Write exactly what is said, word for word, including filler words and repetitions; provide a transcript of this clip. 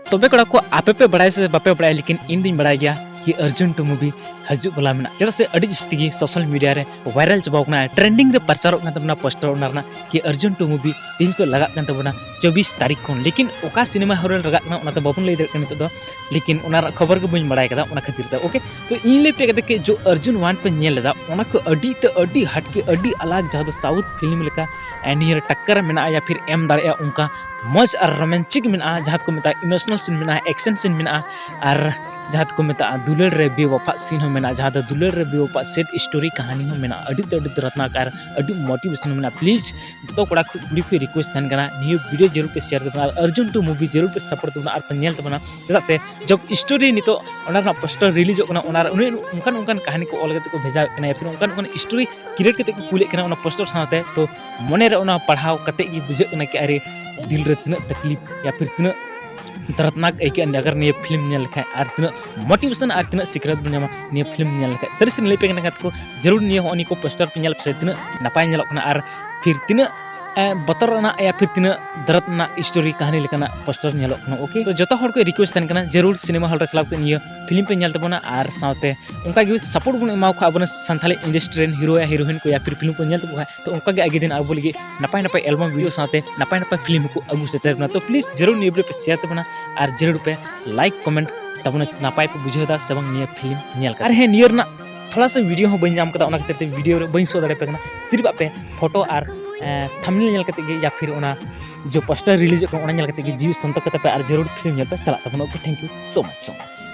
ᱛᱚᱵᱮ ᱠᱚᱲᱟ ᱠᱚ, ᱟᱯᱮ ᱯᱮ ᱵᱟᱲᱟᱭᱟ ᱥᱮ ᱵᱟᱯᱮ ᱵᱟᱲᱟᱭᱟ, ᱞᱮᱠᱤᱱ ᱤᱧ ᱫᱩᱧ ᱵᱟᱲᱟᱭ ᱜᱮᱭᱟ ᱠᱤ ᱚᱨᱡᱩᱱ ᱴᱩ movie ᱦᱤᱡᱩᱜ ᱵᱟᱞᱟ ᱢᱮᱱᱟᱜᱼᱟ᱾ ᱪᱮᱫᱟᱜ ᱥᱮ ᱟᱹᱰᱤ ᱡᱟᱹᱥᱛᱤ ᱜᱮ social media ᱨᱮ viral ᱪᱟᱵᱟᱣ ᱠᱟᱱᱟ, trending ᱨᱮ ᱯᱨᱚᱪᱟᱨᱚᱜ ᱠᱟᱱ ᱛᱟᱵᱚᱱᱟ ᱯᱳᱥᱴᱟᱨ ᱚᱱᱟ ᱨᱮᱱᱟᱜ ᱠᱤ ᱚᱨᱡᱩᱱ ᱴᱩ movie ᱛᱮᱦᱮᱧ ᱠᱷᱚᱱ ᱞᱟᱜᱟᱜ ᱠᱟᱱ ᱛᱟᱵᱚᱱᱟ ᱪᱚᱵᱵᱤᱥ ᱛᱟᱹᱨᱤᱠᱷ ᱠᱷᱚᱱ᱾ ᱞᱮᱠᱤᱱ ᱚᱠᱟ ᱥᱤᱱᱮᱢᱟ ᱦᱚᱞ ᱨᱮ ᱞᱟᱜᱟᱜ ᱠᱟᱱᱟ ᱚᱱᱟ ᱫᱚ ᱵᱟᱵᱚᱱ ᱞᱟᱹᱭ ᱫᱟᱲᱮᱭᱟᱜ ᱠᱟᱱᱟ ᱱᱤᱛᱚᱜ ᱫᱚ, ᱞᱮᱠᱤᱱ ᱚᱱᱟ ᱨᱮᱱᱟᱜ ᱠᱷᱚᱵᱚᱨ ᱜᱮ ᱵᱟᱹᱧ ᱵᱟᱲᱟᱭ ᱠᱟᱫᱟ ᱚᱱᱟ ᱠᱷᱟᱹᱛᱤᱨ ᱛᱮ᱾ ᱳᱠᱮ, ᱛᱚ ᱤᱧ ᱞᱟᱹᱭ ᱯᱮ ᱠᱟᱛᱮ ᱠᱤ ᱡᱚ ᱚᱨᱡᱩᱱ ᱚᱣᱟᱱ ᱯᱮ ᱧᱮᱞ ᱞᱮᱫᱟ, ᱚᱱᱟ ᱠᱷᱚᱱ ᱟᱹᱰᱤ ᱛᱮ ᱟᱹᱰᱤ ᱦᱟᱴᱠᱮ, ᱟᱹᱰᱤ ᱟᱞᱟᱜᱽ, ᱡᱟᱦᱟᱸ ᱫᱚ South film ᱞᱮᱠᱟ ᱱᱤᱭᱟᱹ ᱨᱮ ᱴᱟᱠᱠᱟᱨ ᱢᱮᱱᱟᱜᱼᱟ ᱭᱟ ᱯᱷᱤᱨ ᱮᱢ ᱫᱟᱲᱮᱭᱟᱜᱼᱟ, ᱚᱱᱠᱟ ᱢᱚᱡᱽ ᱟᱨ romantic ᱢᱮᱱᱟᱜᱼᱟ, ᱡᱟᱦᱟᱸ ᱫᱚᱠᱚ ᱢᱮᱛᱟᱜᱼᱟ emotional scene ᱢᱮᱱᱟᱜᱼᱟ, action scene ᱢᱮᱱᱟᱜᱼᱟ, ᱟᱨ ᱡᱟᱦᱟᱸ ᱫᱚᱠᱚ ᱢᱮᱛᱟᱜᱼᱟ ᱫᱩᱞᱟᱹᱲ ᱨᱮ ᱵᱮᱣᱟᱯᱷᱟ scene ᱦᱚᱸ ᱢᱮᱱᱟᱜᱼᱟ, ᱡᱟᱦᱟᱸ ᱫᱚ ᱫᱩᱞᱟᱹᱲ ᱨᱮ ᱵᱮᱣᱟᱯᱷᱟ sad story ᱠᱟᱹᱦᱱᱤ ᱦᱚᱸ ᱢᱮᱱᱟᱜᱼᱟ᱾ ᱟᱹᱰᱤ ᱛᱮ ᱟᱹᱰᱤ ᱫᱚᱨᱫᱽᱱᱟᱠ ᱟᱨ ᱟᱹᱰᱤ motivation ᱦᱚᱸ ᱢᱮᱱᱟᱜᱼᱟ᱾ Please ᱡᱚᱛᱚ ᱠᱚᱲᱟ ᱠᱚ, ᱠᱩᱲᱤ ᱠᱚ request ᱛᱟᱦᱮᱱ ᱠᱟᱱᱟ, ᱱᱤᱭᱟᱹ video ᱡᱟᱹᱨᱩᱲ ᱯᱮ share ᱛᱟᱵᱚᱱᱟ ᱟᱨ ᱚᱨᱡᱩᱱ ᱴᱩ movie ᱡᱟᱹᱨᱩᱲ ᱯᱮ support ᱛᱟᱵᱚᱱᱟ ᱟᱨ ᱯᱮ ᱧᱮᱞ ᱛᱟᱵᱚᱱᱟ᱾ ᱪᱮᱫᱟᱜ ᱥᱮ ᱡᱚᱵ story ᱱᱤᱛᱚᱜ ᱚᱱᱟ ᱨᱮᱱᱟᱜ ᱯᱳᱥᱴᱟᱨ ᱨᱤᱞᱤᱡᱚᱜ ᱠᱟᱱᱟ, ᱚᱱᱟ ᱨᱮ ᱩᱱᱟᱹᱜ ᱚᱱᱠᱟᱱ ᱚᱱᱠᱟᱱ ᱠᱟᱹᱦᱱᱤ ᱠᱚ ᱚᱞ ᱠᱟᱛᱮ ᱠᱚ ᱵᱷᱮᱡᱟᱣᱮᱫ ᱠᱟᱱᱟ ᱭᱟ ᱯᱷᱤᱨ ᱚᱱᱠᱟᱱ ᱚᱱᱠᱟᱱ story create ᱠᱟᱛᱮ ᱠᱚ ᱠᱩᱞᱮᱫ ᱠᱟᱱᱟ ᱚᱱᱟ ᱯᱳᱥᱴᱟᱨ ᱥᱟᱶᱛᱮ᱾ ᱛᱚ ᱢᱚᱱᱮ ᱨᱮ ᱚᱱᱟ ᱯᱟᱲᱦᱟᱣ ᱠᱟᱛᱮ ᱜᱮ ᱵᱩᱡᱷᱟᱹᱜ ᱠᱟᱱᱟ ᱠᱤ ᱟᱨᱮ ᱫᱤᱞ ᱨᱮ ᱛᱤᱱᱟᱹᱜ ᱛᱟᱠᱞᱤᱯ ᱭᱟ ᱯᱷᱤᱨ ᱛᱤᱱᱟᱹᱜ ᱫᱚᱨᱫᱽᱱᱟᱠ ᱟᱹᱭᱠᱟᱹᱜᱼᱟ ᱟᱜᱟᱨ ᱱᱤᱭᱟᱹ film ᱧᱮᱞ ᱞᱮᱠᱷᱟᱱ, ᱟᱨ ᱛᱤᱱᱟᱹᱜ motivation ᱟᱨ ᱛᱤᱱᱟᱹᱜ ᱥᱤᱠᱷᱱᱟᱹᱛ ᱵᱚᱱ ᱧᱟᱢᱟ ᱱᱤᱭᱟᱹ film ᱧᱮᱞ ᱞᱮᱠᱷᱟᱱ᱾ ᱥᱟᱹᱨᱤ ᱥᱟᱹᱨᱤ ᱞᱟᱹᱭ ᱯᱮ ᱠᱟᱱᱟ ᱠᱚ, ᱡᱟᱹᱨᱩᱲ ᱱᱤᱭᱟᱹ ᱦᱚᱸ ᱱᱤᱭᱟᱹ ᱠᱚ ᱯᱳᱥᱴᱟᱨ ᱯᱮ ᱧᱮᱞ ᱯᱮᱥᱮ ᱛᱤᱱᱟᱹᱜ ᱱᱟᱯᱟᱭ ᱧᱮᱞᱚᱜ ᱠᱟᱱᱟ ᱟᱨ ᱯᱷᱤᱨ ᱛᱤᱱᱟᱹᱜ ᱮ, ᱵᱚᱛᱚᱨ ᱨᱮᱱᱟᱜ ᱭᱟ ᱯᱷᱤᱨ ᱛᱤᱱᱟᱹᱜ ᱫᱚᱨᱫᱽ ᱨᱮᱱᱟᱜ story ᱠᱟᱹᱦᱱᱤ ᱞᱮᱠᱟᱱᱟᱜ ᱯᱳᱥᱴᱟᱨ ᱧᱮᱞᱚᱜ ᱠᱟᱱᱟ᱾ ᱳᱠᱮ, ᱛᱚ ᱡᱚᱛᱚ ᱦᱚᱲ ᱠᱚ request ᱛᱟᱦᱮᱱ ᱠᱟᱱᱟ ᱡᱟᱹᱨᱩᱲ ᱥᱤᱱᱮᱢᱟ ᱦᱚᱞ ᱨᱮ ᱪᱟᱞᱟᱣ ᱠᱟᱛᱮ ᱱᱤᱭᱟᱹ film ᱯᱮ ᱧᱮᱞ ᱛᱟᱵᱚᱱᱟ ᱟᱨ ᱥᱟᱶᱛᱮ ᱚᱱᱠᱟ ᱜᱮ support ᱵᱚᱱ ᱮᱢᱟ ᱠᱚᱣᱟ ᱟᱵᱚᱨᱮᱱ ᱥᱟᱱᱛᱟᱲᱤ industry ᱨᱮᱱ hero ᱭᱟ heroine ᱠᱚ ᱭᱟ ᱯᱷᱤᱨ film ᱠᱚ ᱧᱮᱞ ᱛᱟᱵᱚ ᱠᱷᱟᱡ, ᱛᱚ ᱚᱱᱠᱟ ᱜᱮ ᱟᱜᱮ ᱫᱤᱱ ᱟᱵᱚ ᱞᱟᱹᱜᱤᱫ ᱱᱟᱯᱟᱭ ᱱᱟᱯᱟᱭ album video ᱥᱟᱶᱛᱮ ᱱᱟᱯᱟᱭ ᱱᱟᱯᱟᱭ film ᱦᱚᱸᱠᱚ ᱟᱹᱜᱩ ᱥᱮᱴᱮᱨ ᱵᱚᱱᱟ᱾ ᱛᱚ please ᱡᱟᱹᱨᱩᱲ ᱱᱤᱭᱟᱹ video ᱯᱮ share ᱛᱟᱵᱚᱱᱟ ᱟᱨ ᱡᱟᱹᱨᱩᱲ ᱯᱮ like comment ᱛᱟᱵᱚᱱᱟ, ᱱᱟᱯᱟᱭ ᱯᱮ ᱵᱩᱡᱷᱟᱹᱣ ᱮᱫᱟ ᱥᱮ ᱵᱟᱝ ᱱᱤᱭᱟᱹ film ᱧᱮᱞ ᱠᱟᱛᱮ᱾ ᱟᱨ ᱦᱮᱸ, ᱱᱤᱭᱟᱹ ᱨᱮᱱᱟᱜ ᱛᱷᱚᱲᱟ ᱥᱟ video ᱦᱚᱸ ᱵᱟᱹᱧ ᱧᱟᱢ ᱠᱟᱫᱟ, ᱚᱱᱟ ᱠᱷᱟᱹᱛᱤᱨ ᱛᱮ video ᱨᱮ ᱵᱟᱹᱧ show ᱫᱟᱲᱮ ᱯᱮ ᱠᱟᱱᱟ᱾ ᱥᱤᱨᱯ ᱟᱯᱮ photo ᱟᱨ, ᱮ, thumbnail ᱧᱮᱞ ᱠᱟᱛᱮ ᱜᱮ ᱭᱟ ᱯᱷᱤᱨ ᱚᱱᱟ ᱡᱚ ᱯᱳᱥᱴᱟᱨ ᱨᱤᱞᱤᱡᱚᱜ ᱠᱟᱱᱟ ᱚᱱᱟ ᱧᱮᱞ ᱠᱟᱛᱮ ᱜᱮ ᱡᱤᱣᱤ ᱥᱚᱱᱛᱚᱨ ᱠᱟᱛᱮ ᱯᱮ ᱟᱨ ᱡᱟᱹᱨᱩᱲ film ᱧᱮᱞ ᱯᱮ ᱪᱟᱞᱟᱜ ᱛᱟᱵᱚᱱᱟ᱾ Okay, thank you so much, so much.